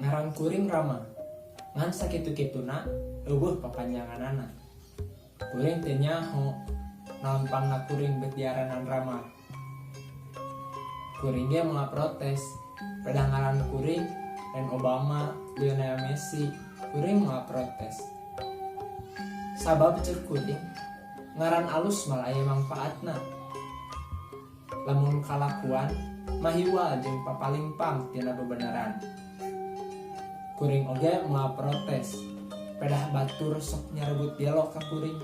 Ngaran kuring Rama. Ngan sakitu-kituna euweuh papanjanganana. Kuring teu nyaho naon pangna kuring bet diaranan Rama. Kuring ge moal protes pedah ngaran kuring lain Obama, Lionel Messi, kuring moal protes. Sabab cek kuring ngaran alus mal aya mangpaatna. Lamun kalakuan mahiwal jeung papalingpang tina bebeneran. Kuring oge moal protes pedah batur sok nyarebut gelo ka kuring.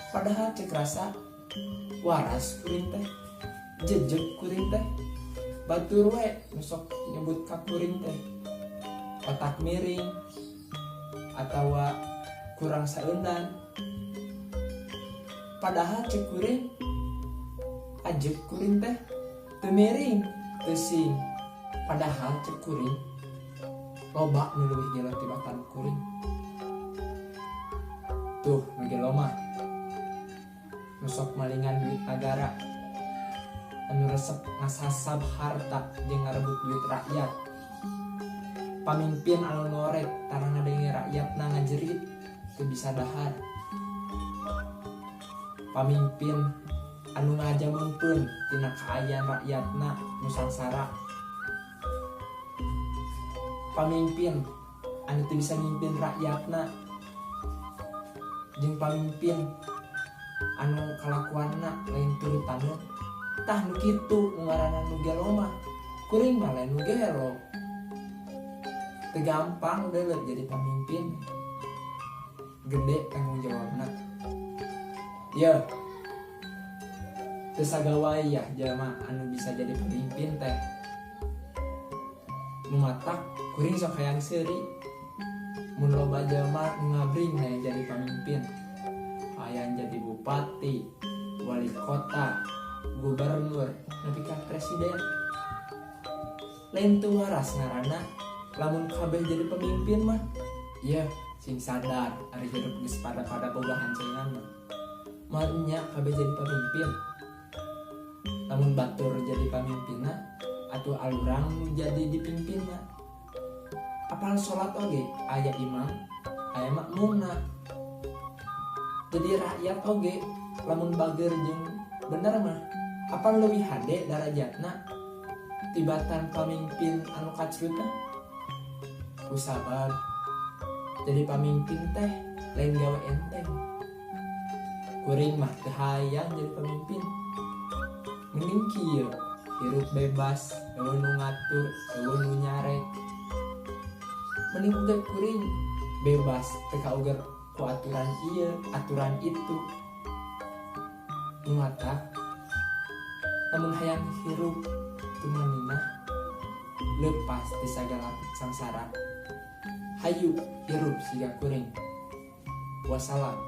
Padahal cek rasa waras kuring teh, jejeg kuring teh, batur we nu sok nyebut ka kuring teh otak miring atawa kurang saeundan. Padahal cek kuring ajeg kuring teh teu miring teu sing. Padahal cek kuring loba nu leuwih gelo tibatan kuring. Tuh nu gelo mah nu sok malingan duit nagara, anu resep ngasasab harta jeung ngarebut duit rakyat. Pamimpin anu norek tara ngadenge rakyatna ngajerit teu bisa dahar. Pamimpin anu ngajamunkeun tina kaayaan rakyatna nu sangsara. Pamimpin anu teu bisa mimpin rakyatna jeung pamimpin anu kalakuanna lain turutaneun. Tah nu kitu nu ngaranna nu gelo mah. Kuring mah lain nu gelo. Teu gampang deuleu jadi pamimpin. Gede tanggung jawabna. Yeuh. Teu sagawayah jalma anu bisa jadi pamimpin teh. Nu matak kuring sok hayang seuri mun loba jalma nu ngabring hayang jadi pamimpin, hayang jadi bupati, wali kota, gubernur, nepi ka presiden. Lain teu waras ngaranna lamun kabeh jadi pemimpin mah. Yeuh, sing sadar ari hirup geus pada-pada boga hancengan mah. Moal nya kabeh jadi pamimpin. Lamun batur jadi pamimpinna atuh alurang nu jadi dipimpinna. Apal salat oge aya imam, aya makmumna. Jadi rakyat oge lamun bager jeung bener mah apal leuwih hade darajatna tibatan pamimpin anu kacrutna. Kusabab jadi pamimpin teh lain gawe enteng. Kuring mah teu hayang jadi pamimpin. Mending kieu hirup bebas, euweuh nu ngatur, euweuh nu nyarek. Mending oge kuring bebas teu kauger ku aturan ieu, aturan itu. Nu matak lamun hayang hirup tumaninah leupas ti sagala sangsara. Hayu hirup siga kuring. Wassalam.